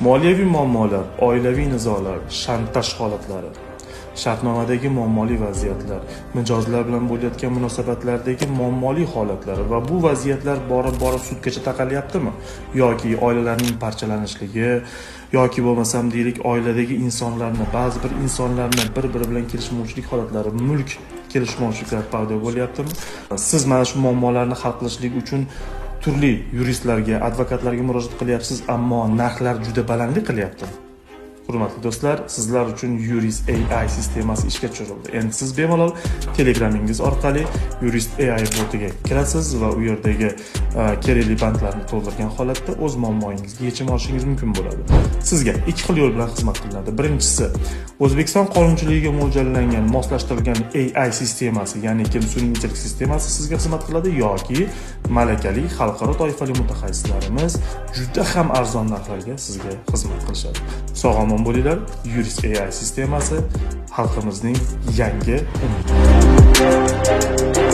Moliyaviy muammolar, oilaviy nizolar, shantaj holatlari, shartnomadagi muammoli vaziyatlar, mijozlar bilan bo'layotgan munosabatlardagi muammoli holatlar va bu vaziyatlar borib-borib sudgacha taqalyaptimi? Yoki oilalarning parchalanishligi, yoki bo'lmasam deylik, oiladagi insonlarni, ba'zi bir insonlarni bir-biri bilan kelishmovchilik holatlari, mulk kelishmovchiliklar paydo bo'lyaptimi? Siz mana shu muammolarni hal qilishlik uchun turli yuristlarga, advokatlarga murojaat qilyapsiz, ammo narxlar juda balandlik qilyapti. Hurmatli do'stlar, sizlar uchun Yurist AI sistemasi ishga tushirildi. Endi siz bemalol Telegramingiz orqali Yurist AI botiga kirasiz va u yerdagi kerakli bandlarni to'ldirgan holatda o'z muammoyingizga yechim olishingiz mumkin bo'ladi. Sizga ikki xil yo'l bilan xizmat qilinadi. Birinchisi, O'zbekiston qonunchiligiga mo'ljallangan, moslashtirilgan AI sistemasi, ya'ni kim sun'iy intellekt sistemasi sizga xizmat qiladi yoki malakali xalqaro toifali mutaxassislarimiz juda ham arzon narxlarga sizga xizmat qilishadi. Sog' omon bo'linglar. Yurist AI sistemasi xalqimizning yangi umidi.